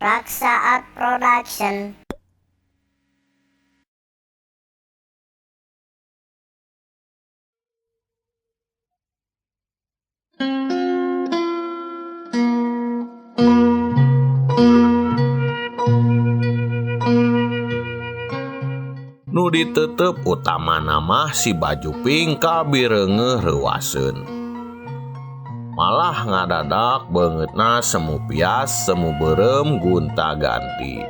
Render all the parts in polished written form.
Raksa Art Production. Nu ditetep utama nama si baju pink kabireungeuh reuaseun. Malah ngadadak beungeutna semu pias semu beureum gunta ganti.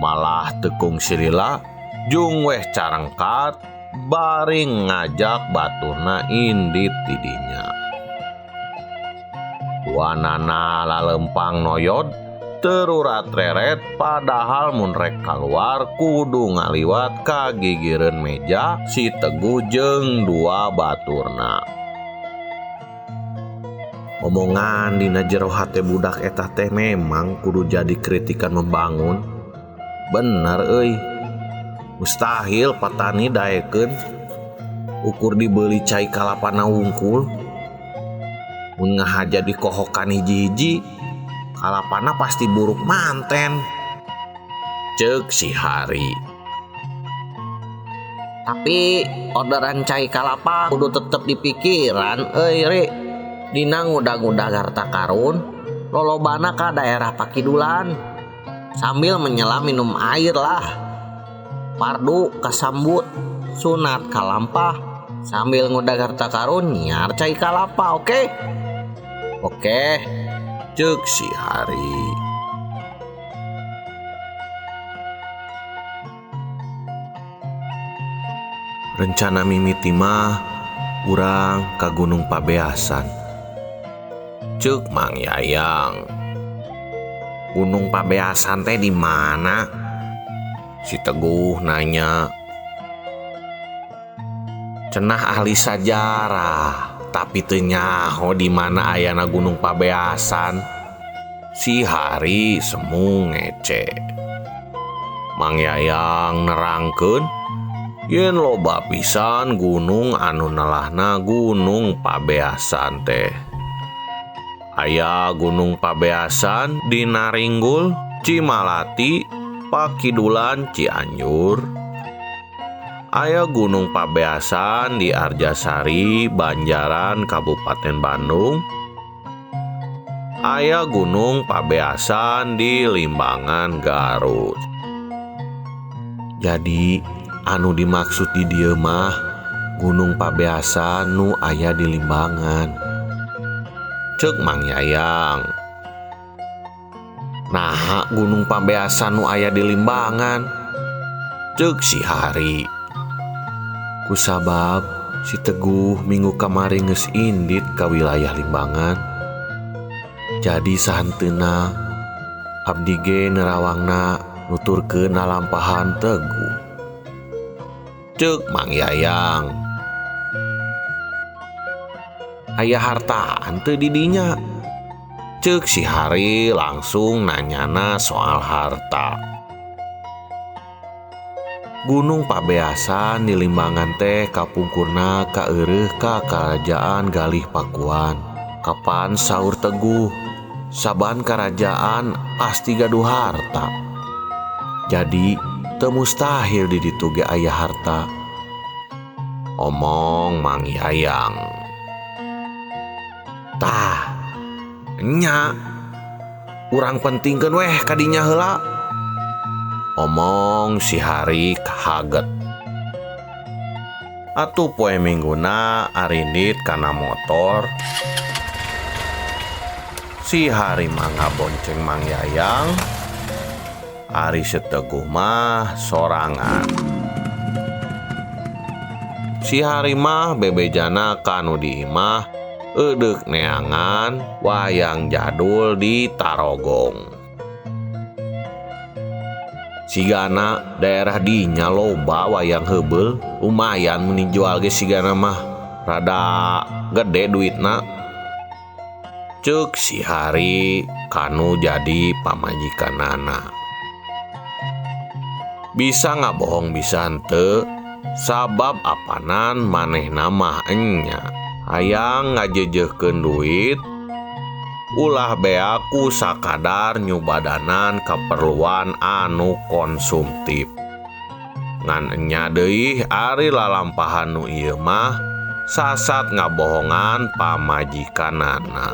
Malah tekung silila jung weh carangkat baring ngajak baturna indit tidinya. Duanana lalempang noyod terurat reret padahal mun rek kaluar kudu ngaliwat ka gigireun meja si Teguh jeung dua baturna. Omongan dina jero hate budak eta teh memang kudu jadi kritikan membangun. Bener euy. Mustahil patani daekeun ukur dibeli cai kalapana wungkul. Mun ngahaja dikohokan hiji-hiji kalapana pasti buruk manten. Ceuk si Hari. Tapi orderan cai kalapa kudu tetep dipikiran euy Ri. Dina ngudag-ngudag harta karun lolobana ka daerah Pakidulan sambil menyelam minum air lah. Pardu kasambut, sunat kalampah sambil ngudag harta karun nyiar cai kalapa, oke? Oke. Ceuk si Hari. Rencana mimiti mah urang ka Gunung Pabeasan. Ceuk Mang Yayang. Gunung Pabeasan teh di mana? Si Teguh nanya. Cenah ahli sajarah, tapi teu nyaho di mana ayana Gunung Pabeasan. Si Hari semu ngece. Mang Yayang nerangkeun yen loba pisan gunung anu nelahna Gunung Pabeasan teh. Aya Gunung Pabeasan di Naringgul, Cimalati, Pakidulan, Cianjur. Aya Gunung Pabeasan di Arjasari, Banjaran, Kabupaten Bandung. Aya Gunung Pabeasan di Limbangan, Garut. Jadi anu dimaksud di dieu mah Gunung Pabeasan nu aya di Limbangan. Ceuk Mang Yayang. Nah, Gunung Pabeasan nu aya di Limbangan. Ceuk si Hari. Kusabab si Teguh minggu kamari geus indit ka wilayah Limbangan. Jadi sahanteuna abdi ge nerawangna nuturkeun lalampahan Teguh. Ceuk Mang Yayang. Aya hartaan teu di dinya. Ceuk si Hari langsung nanyana soal harta. Gunung Pabeasan di Limbangan teh kapungkurna kaeureuh ka Karajaan Galih Pakuan. Kapan saur Teguh, saban karajaan pasti gaduh harta. Jadi teu mustahil di ditu ge aya harta. Omong Mang Yayang. Tah, nya urang pentingkeun weh kadinya heula. Omong si Hari kahaget. Atuh poe mingguna arindit kana motor. Si Hari mah ngabonceng Mang Yayang, ari si Teguh mah sorangan. Si Hari mah bebejana kanu di imah eudeuh neangan wayang jadul di Tarogong. Sigana daerah dinya loba wayang heubeul, lumayan mun dijual ge sigana mah rada gede duitna. Ceuk si Hari kanu jadi pamajikanana. Bisa ngabohong bisa henteu, sabab apanan manehna mah enya. Hayang ngajejehkeun duit Ulah beak ku sakadar nyubadanan keperluan anu konsumtif. Ngan enya deui ari lalampahan nu ieu mah sasat ngabohongan pamajikanana.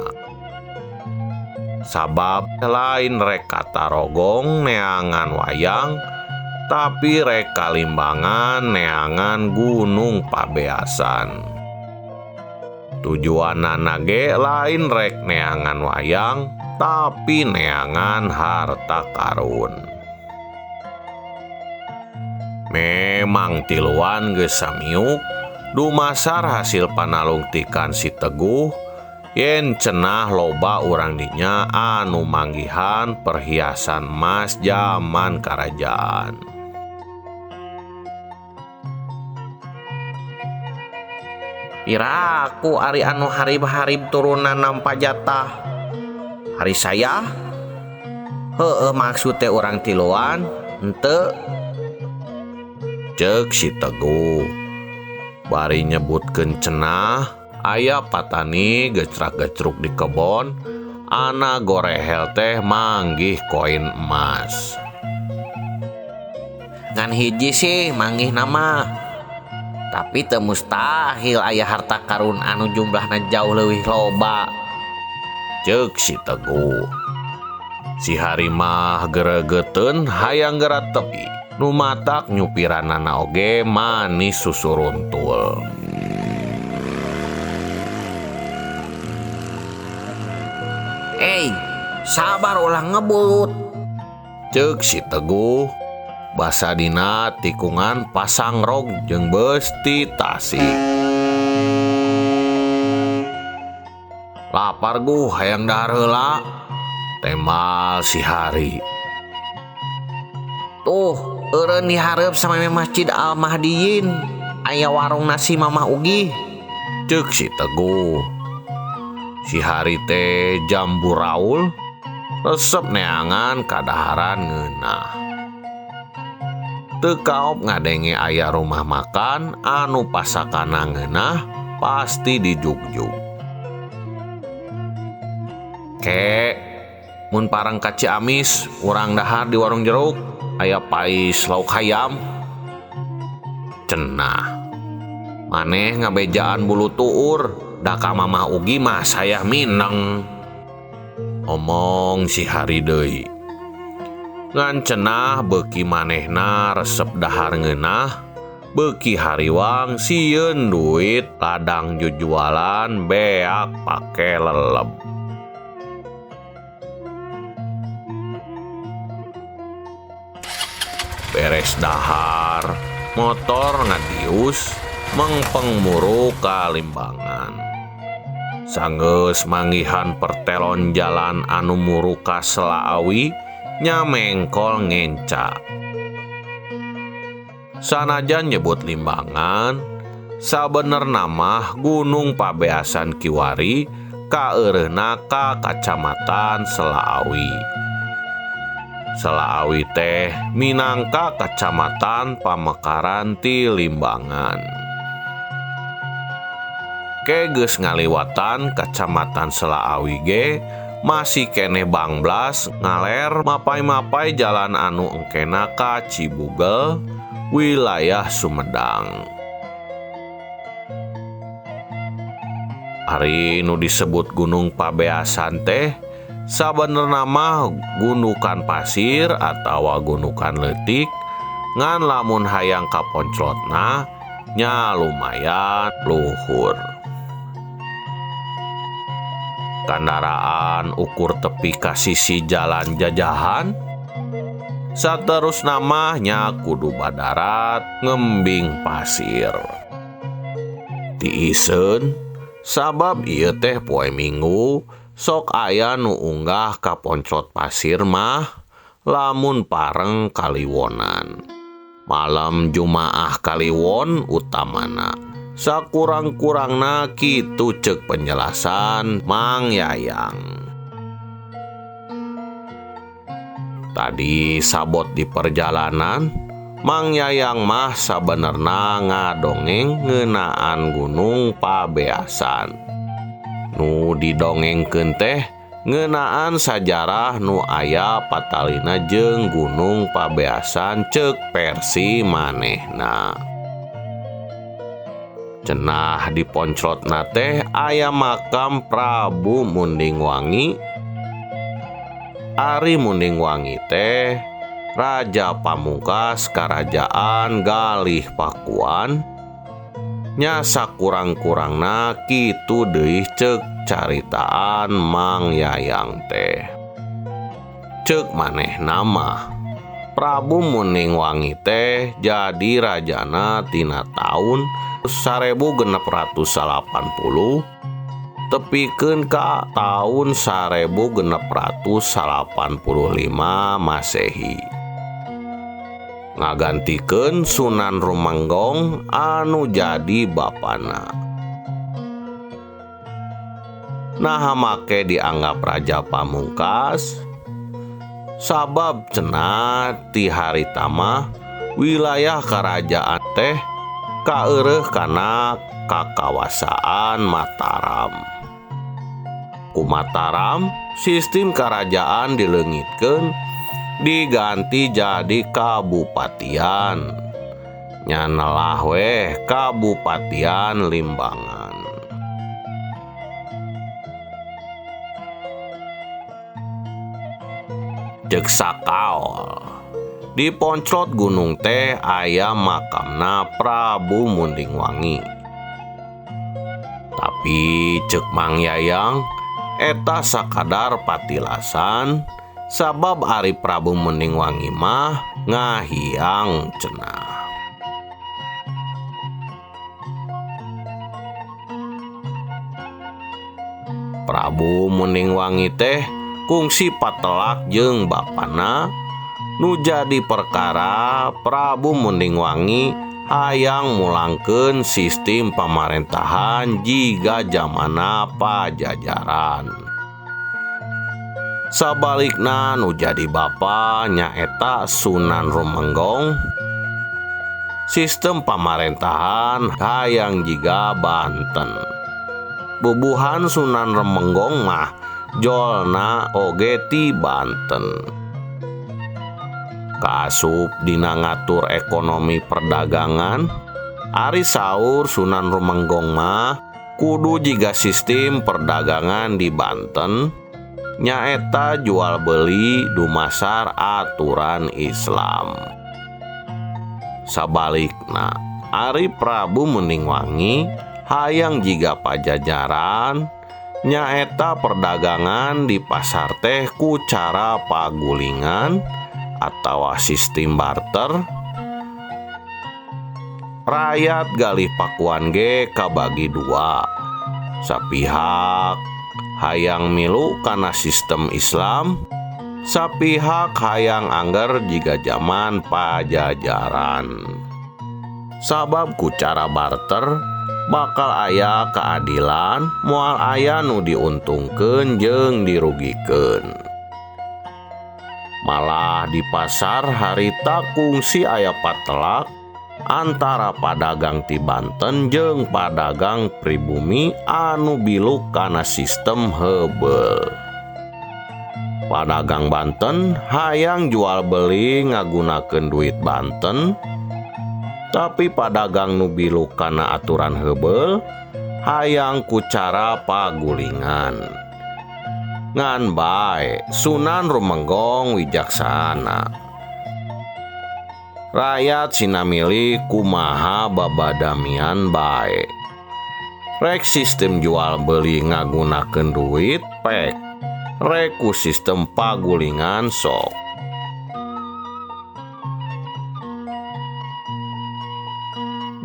Sabab lain rek katarogong neangan wayang, tapi rek kalimbangan neangan Gunung Pabeasan. Tujuanana ge lain rek neangan wayang, tapi neangan harta karun. Memang tiluan geus samiuk dumasar hasil panalungtikan si Teguh yen cenah loba urang dinya anu manggihan perhiasan emas zaman karajaan. Piraku ari anu harib-harib turunan nampa jatah. Hari saya? Heueuh maksud teh urang tiluan henteu. Ceuk si Teguh. Bari nyebutkeun cenah aya patani gecrak-gecruk di kebon, ana gorehel teh manggih koin emas. Ngan hiji sih manggih nama. Tapi teu mustahil aya harta karun anu jumlahna jauh leuwih loba. Ceuk si Teguh. Si Hari mah geregeteun hayang geura tepi. Nu matak nyupiranana oge manis susuruntul. Sabar ulah ngebut. Ceuk si Teguh. Basa dina tikungan pasang rog jeung beus ti Tasik. Lapar guh hayang dahar heula. Temal si Hari. Tuh, eureun dihareup sameme Masjid Al Mahdiyin. Aya warung nasi Mamah Ugi. Ceuk si Teguh. Si Hari teh jambu raul resep neangan kadaharan ngeunah. Teu kaop ngadenge aya rumah makan anu pasakana ngeunah pasti dijugjug. Ke mun parang ka Ciamis urang dahar di warung jeruk aya pais lauk hayam. Cenah maneh ngabejaan bulu tuur da ka Mamah Ugi mah saya mineng. Omong si Hari deui. Ngan cenah beuki manehna resep dahar ngeunah, beuki hariwang sieun duit ladang jujualan beak pake leleb. Beres dahar, motor ngadius mengpeng muru ka Limbangan. Sanggeus manggihan pertelon jalan anu muru ka Selaawi nyamengkol ngenca. Sanajan nyebut Limbangan, sabenerna mah Gunung Pabeasan kiwari kaeureuna ka Kacamatan Selaawi. Selaawi teh minangka kacamatan pamekaran ti Limbangan. Ke geus ngaliwatan Kacamatan Selaawi ge masih keneh bangblas ngaler mapai-mapai jalan anu engkena ka Cibugel wilayah Sumedang. Ari nu disebut Gunung Pabeasan teh sabenerna mah gundukan pasir atawa gundukan leutik, ngan lamun hayang kaponclotna nya lumayan luhur. Kandaraan ukur tepi ka sisi jalan jajahan, saterusna mah nya kudu badarat ngembing pasir. Tiiseun sabab ieu teh poe Minggu sok aya nu unggah ka ponclot pasir mah lamun pareng kaliwonan. Malam Jumaah Kaliwon utamana. Sakurang-kurangna kitu ceuk penjelasan Mang Yayang. Tadi sabot di perjalanan, Mang Yayang mah sabenerna ngadongeng ngeunaan Gunung Pabeasan. Nu didongengkeun teh Ngeunaan sajarah nu aya patalina jeung Gunung Pabeasan ceuk versi manehna. Cenah di ponclotna teh aya makam Prabu Mundingwangi. Ari Mundingwangi teh Raja Pamungkas Karajaan Galih Pakuan. Nya sakurang-kurangna kitu deui ceuk caritaan Mang Yayang teh. Ceuk manehna mah Prabu Mundingwangi teh jadi rajana tina taun 1680 tepikeun ka taun 1685 Masehi. Ngagantikeun Sunan Rumenggong anu jadi bapana. Naha make dianggap Raja Pamungkas? Sabab cenah ti harita mah wilayah karajaan teh kaeureuh kana kakawasaan Mataram. Ku Mataram sistem karajaan dileungitkeun diganti jadi kabupatian. Nya nelah weh Kabupatian Limbangan. Ceuk sakaol di ponclot gunung teh aya makamna Prabu Mundingwangi. Tapi ceuk Mang Yayang eta sakadar patilasan sabab ari Prabu Mundingwangi mah ngahiang cenah. Prabu Mundingwangi teh kungsi patelak jeung bapana nu jadi perkara Prabu Mundingwangi hayang mulangkeun sistem pamarentahan jiga jamana Pajajaran. Sabalikna nu jadi bapa nyaeta Sunan Rumenggong. Sistem pamarentahan hayang jiga Banten. Bubuhan Sunan Rumenggong mah jolna oge ti Banten. Kaasup dina ngatur ekonomi perdagangan, ari saur Sunan Rumenggong mah kudu jiga sistem perdagangan di Banten nyaeta jual beli dumasar aturan Islam. Sabalikna ari Prabu Mundingwangi hayang jiga Pajajaran nyaeta perdagangan di pasar teh ku cara pagulingan atawa sistem barter. Rakyat Galih Pakuan ge kabagi dua. Sapihak hayang milu kana sistem Islam, sapihak hayang angger jiga zaman Pajajaran. Sabab ku cara barter bakal aya keadilan, moal aya nu diuntungkeun jeung dirugikeun. Malah di pasar harita kungsi aya patelak antara padagang ti Banten jeung padagang pribumi anu biluk kana sistem heubeul. Padagang Banten hayang jual beli ngagunakeun duit Banten, tapi padagang nu biluk kana aturan heubeul hayang ku cara pagulingan. Ngan bae Sunan Rumenggong wijaksana. Rakyat sinamili kumaha babadamian bae. Rek sistem jual beli ngagunakeun duit pek, rek ku sistem pagulingan sok.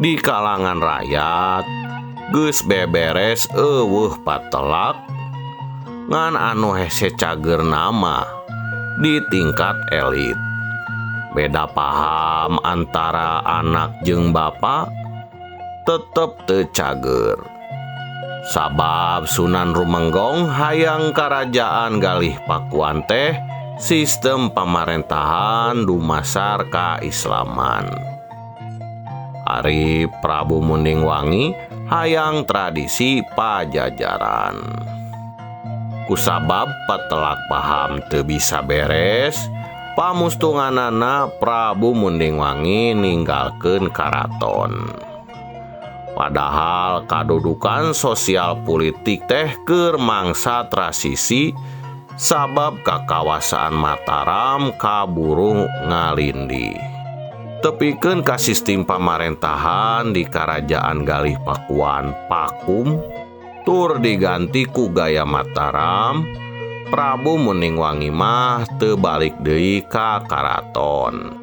Di kalangan rakyat geus beberes eueuh patelak, ngan anu hese cager nama di tingkat elit. Beda paham antara anak jeung bapa tetep teu cager. Sabab Sunan Rumenggong hayang karajaan Galih Pakuan teh sistem pamarentahan dumasar kaislaman. Ari Prabu Mundingwangi hayang tradisi Pajajaran. Kusabab patelak paham teu bisa beres, pamustunganana Prabu Mundingwangi ninggalkeun karaton. Padahal kadudukan sosial politik teh keur mangsa transisi sabab kakawasaan Mataram kaburu ngalindih. Tepikeun ka sistem pamarentahan di Karajaan Galih Pakuan Pakum tur diganti ku gaya Mataram, Prabu Mundingwangi mah teu balik deui ka karaton.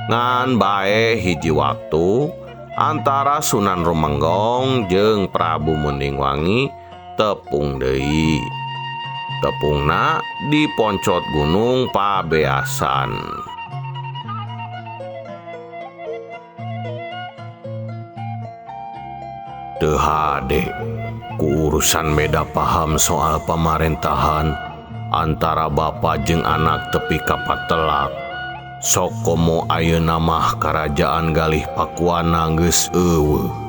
Ngan bae hiji waktu antara Sunan Rumenggong jeung Prabu Mundingwangi tepung deui. Tepungna di poncot Gunung Pabeasan. Teu hade ku urusan beda paham soal pamarentahan antara bapa jeung anak tepi ka patelak. Sok komo ayeuna mah Karajaan Galih Pakuan geus eueuh.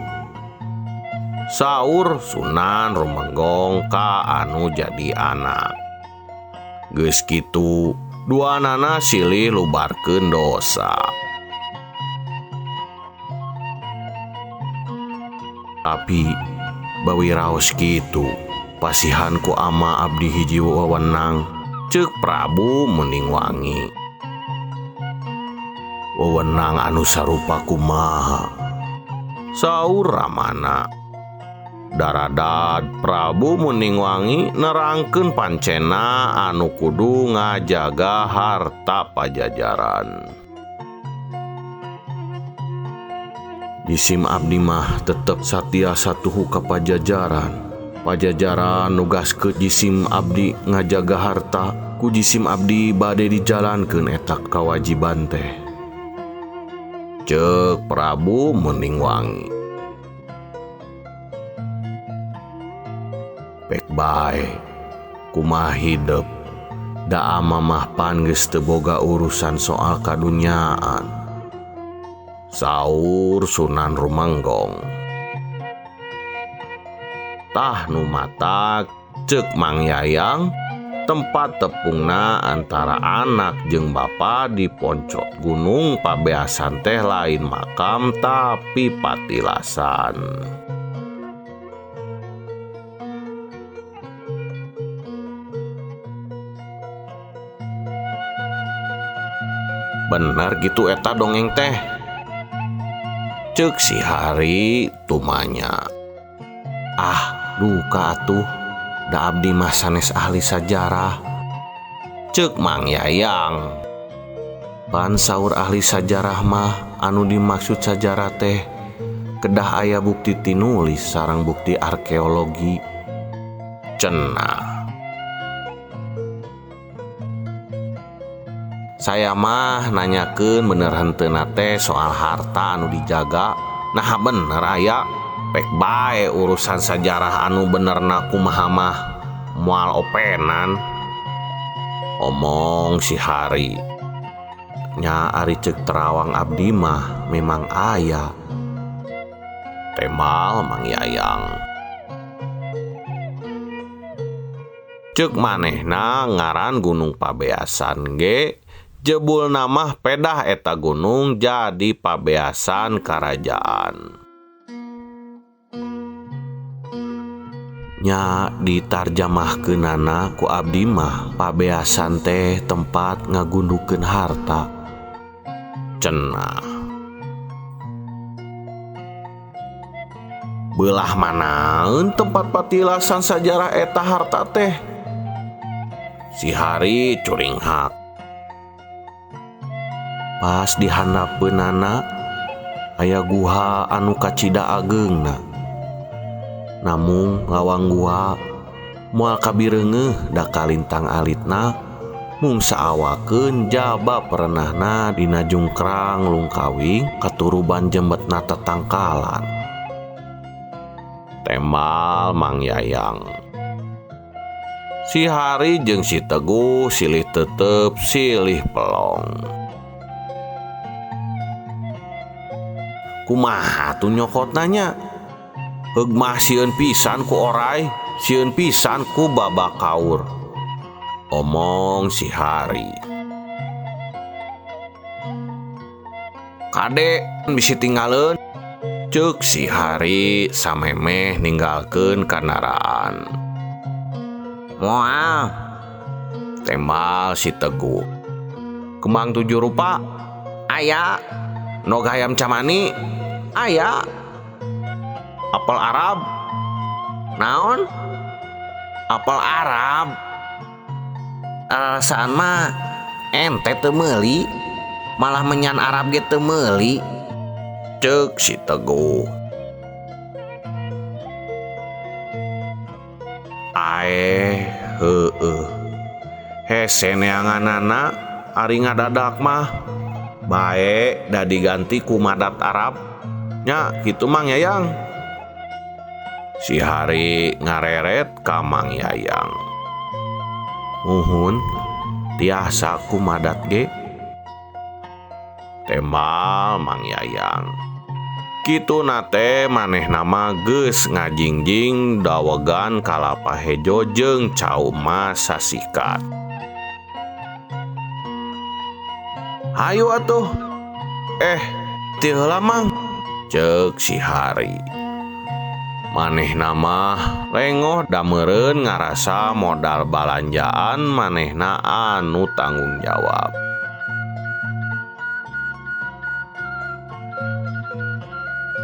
Saur Sunan Rumenggong ka anu jadi anak. Geus kitu duanana silih lubarkeun dosa. Tapi bawi raos kitu pasihan ku ama abdi hiji wewenang, ceuk Prabu Mundingwangi. Wewenang anu sarupa kumaha? Saur ramana. Daradad Prabu Mundingwangi nerangkeun pancena anu kudu ngajaga harta Pajajaran. Jisim abdi mah tetep satia satuhu ka Pajajaran. Pajajaran nugaskeun jisim abdi ngajaga harta, ku jisim abdi bade dijalankeun eta kawajiban teh. Ceuk Prabu Mundingwangi. Pek bae kumaha hidep da ama mah pan geus teu boga urusan soal kadunyaan. Saur Sunan Rumenggong. Tah nu matak ceuk Mang Yayang tempat tepungna antara anak jeung bapa di poncot Gunung Pabeasan teh lain makam tapi patilasan. Bener gitu eta dongeng teh, ceuk si Hari tumanya. Ah duka atuh, da abdi mah sanes ahli sajarah, ceuk Mang Yayang. Pan saur ahli sajarah mah anu dimaksud sajarah teh kedah aya bukti tinulis sareng bukti arkeologi. Cenah. Saya mah nanyakeun bener henteuna teh soal harta anu dijaga. Nah bener aya pek bae urusan sajarah anu benerna kumaha mah moal openan. Omong si Hari. Nya ari ceuk terawang abdi mah memang aya. Temal Mang Yayang. Ceuk manehna ngaran Gunung Pabeasan ge jebul namah pedah eta gunung jadi pabeasan karajaan. Nya ditarjamahkeunana ku abdi mah pabeasan teh tempat ngagundukeun harta. Cenah. Belah manaeun tempat patilasan sajarah eta harta teh? Si Hari curinghak. Pas dihandapeunana aya guha anu kacida ageungna. Namung lawang guha moal kabireungeuh da kalintang alitna mung saawakeun jaba perenahna dina jungkrang lungkawing katuruban jembetna tetangkalan. Temal Mang Yayang. Si Hari jeung si Teguh silih tetep silih pelong. Kumaha tuh nyokotna nya? Heug mah sieun pisan ku orai, sieun pisan ku babakaur. Omong si Hari. Kade bisi tinggaleun. Ceuk si Hari samemeh ninggalkeun kandaraan. Moal. Tembal si Teguh. Kembang 7 rupa aya. Nog hayam camani aya. Apel Arab naon? Apel Arab. Rasaan mah ente teu meuli, malah menyan Arab ge teu meuli. Ceuk si Teguh. Aeh, heueuh. Hese neanganana ari ngadadak mah. Bae da diganti ku madat Arab. Nya kitu Mang Yayang. Si Hari ngareret ka Mang Yayang. Muhun tiasa ku madat ge. Tembal Mang Yayang. Kitu nate manehna mah geus ngajingjing dawegan kalapa hejo jeung cau mas sasikat. Hayu atuh. Ti heula Mang. Ceuk si Hari. Manehna mah lengoh da meureun ngarasa modal balanjaan manehna anu tanggung jawab.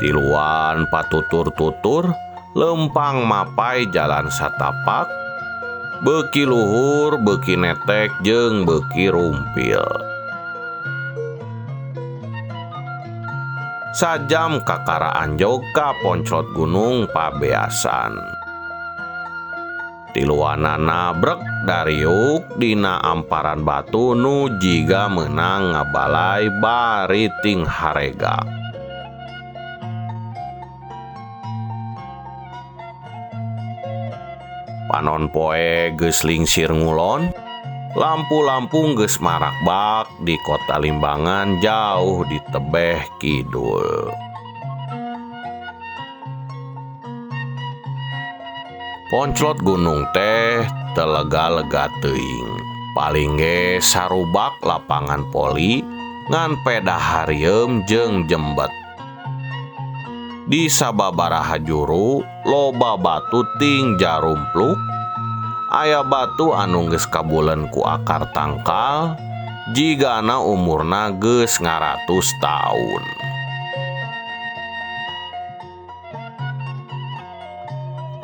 Tiluan patutur-tutur lempang mapai jalan satapak, beuki luhur, beuki netek jeung beuki rumpil. Sajam kakaraan jog ka ponclot gunung pabeasan. Tiluanana brek dariuk dina amparan batu nu jiga meunang ngabalai bari ting harega. Panon poe geus lingsir ngulon, lampu-lampu geus marakbak di kota Limbangan jauh di tebeh kidul. Ponclot gunung teh telega-lega teuing. Paling ge sarubak lapangan poli ngan pedah harieum jeung jembet. Di sababaraha juru loba batu ting jarumpluk. Aya batu anu geus kabulen ku akar tangkal jigana umurna geus ngaratus taun.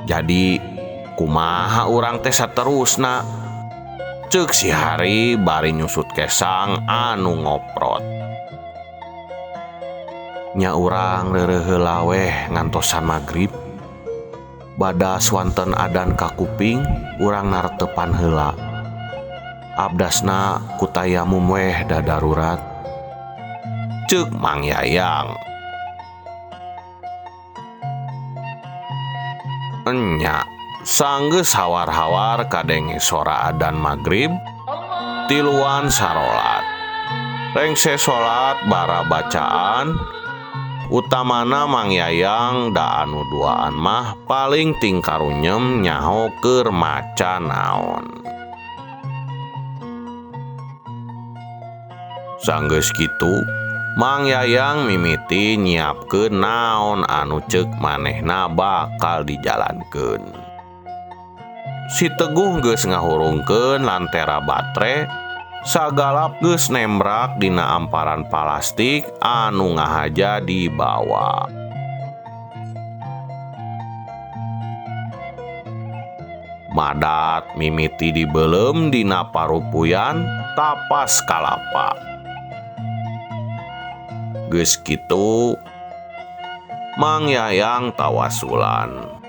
Jadi kumaha urang teh saterusna? Ceuk si Hari bari nyusut kesang anu ngoprot. Nya urang reureuh heula weh ngantosan magrib. Badas wanten adan ka kuping urang naretepan heula. Abdasna ku tayamum weh da darurat. Ceuk Mang Yayang. Enya sanggeus hawar-hawar kadenge sora adan magrib, tiluan sarolat. Rengse salat bara bacaan utamana Mang Yayang da anu duaan mah paling ting karunyem nyaho keur maca naon. Sanggeus kitu Mang Yayang mimiti nyiapkeun naon anu ceuk manehna bakal dijalankeun. Si Teguh geus ngahurungkeun lantera batre, sagalap geus nembrak dina amparan palastik anu ngahaja dibawa. Madat mimiti dibelem dina parupuyan tapas kalapa. Geus kitu Mang Yayang tawasulan.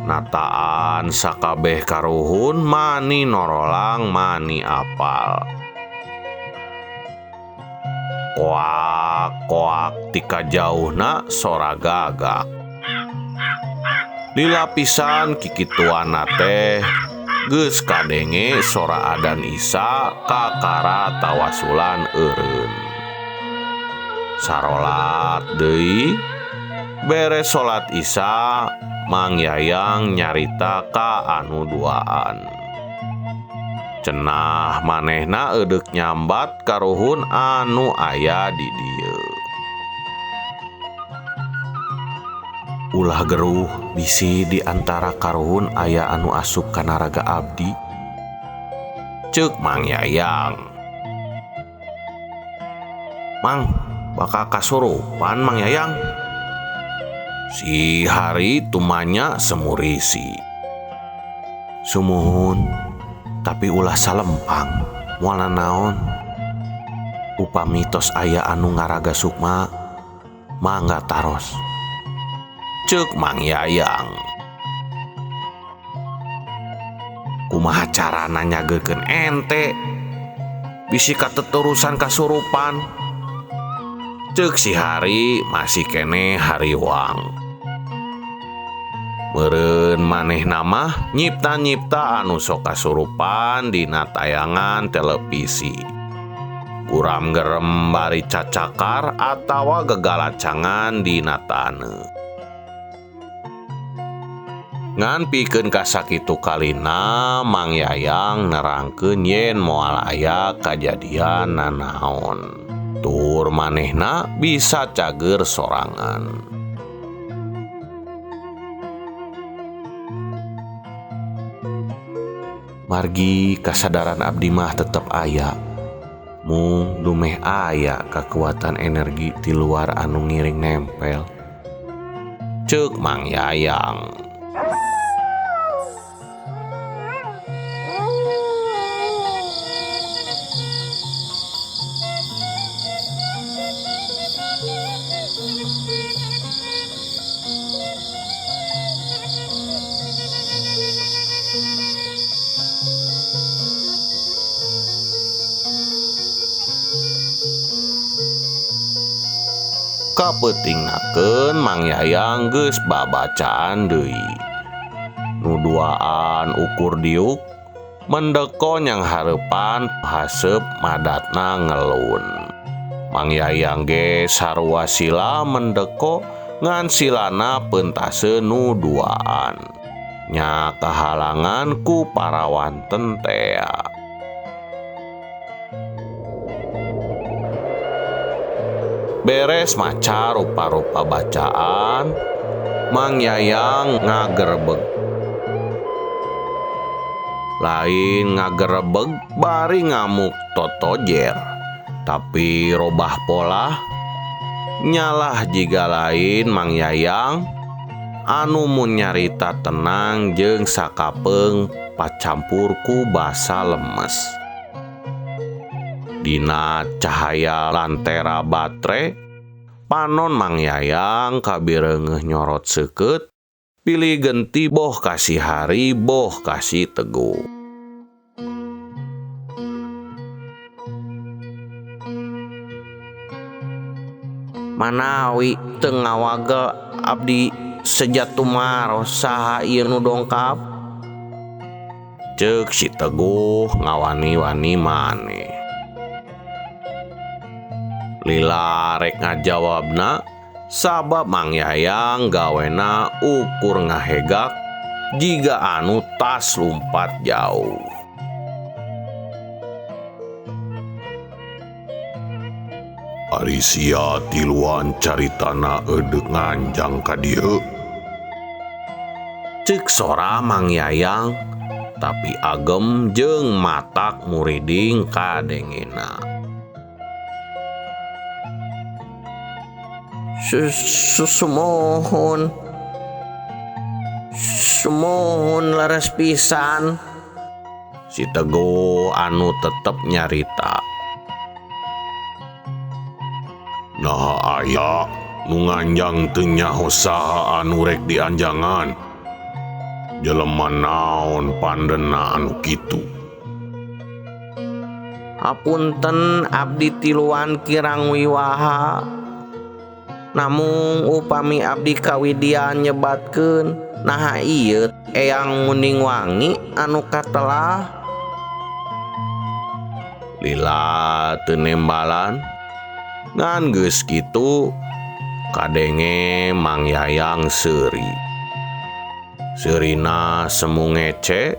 Nataan sakabeh karuhun mani norolang mani apal. Koak koak tika jauhna sora gagak. Dilapisan kikituanna teh geus kadenge sora adan Isa kakara tawasulan eureun. Sarolat deui Beres salat Isya, Mang Yayang nyarita ka anu duaan. Cenah manehna eudek nyambat karuhun anu aya di dieu. Ulah geruh bisi di antara karuhun aya anu asup kana raga abdi. Ceuk Mang Yayang. Mang, bakal kasurupan Mang Yayang. Si Hari tumanya semurisi. Sumuhun, tapi ulah salempang, moal nanaon. Upami tos aya anu ngaraga sukma, mangga taros. Ceuk Mang Yayang. Kumaha carana nyageurkeun ente? Bisi kateterusan kasurupan. Ceuk si Hari masih kene hariwang. Meureun manehna mah nyipta-nyipta anu sok kasurupan dina tayangan televisi. Guram gerem bari cacakar atawa gegalacangan dina taneuh. Ngan pikeun kasakitu kalina Mang Yayang nerangkeun yen moal aya kajadian nanaon. Tur manehna bisa cager sorangan. Margi kasadaran abdi mah tetep aya. Mung dumeh aya kekuatan energi ti luar anu ngiring nempel. Ceuk Mang Yayang. Kapeutingnakeun Mang Yayang geus babacaan deui. Nu duaan ukur diuk mendeko nyang hareupan haseup madatna ngelun. Mang Yayang ge sarua sila mendeko ngan silana pentase nu duaan. Nya kahalangan ku parawanten tea. Beres maca rupa-rupa bacaan, Mang Yayang ngagerebeg. Lain ngagerebeg bari ngamuk totojer, tapi robah pola nyalah jiga lain Mang Yayang anu mun nyarita tenang jeung sakapeung pacampur ku basa lemes. Dina cahaya lantera batre, panon Mang Yayang kabireungeuh nyorot seukeut, pilih genti boh kasih Hari boh kasih Teguh. Manawi teu ngawagel abdi sejat tumaros saha ieu nu dongkap? Ceuk si Teguh ngawani-wani maneh. Lila rek ngajawabna sabab Mang Yayang gawena ukur ngahegak jiga anu tas lumpat jauh. Ari sia tiluan caritana eudek nganjang ka dieu. Ceuk sora Mang Yayang tapi agem jeung matak muriding kadengena. Sumuhun sumuhun leres pisan. Si Teguh anu tetep nyarita. Nah aya nu nganjang teu nyaho saha anu rek dianjangan. Jelema naon pandena anu kitu. Hapunten abdi tiluan kirang wiwaha. Namung upami abdi kawidian nyebatkeun naha ieu eyang Munding Wangi anu katelah. Lila teu nembalan ngan geus kitu Kadenge Mang Yayang seuri. Seurina semu ngece.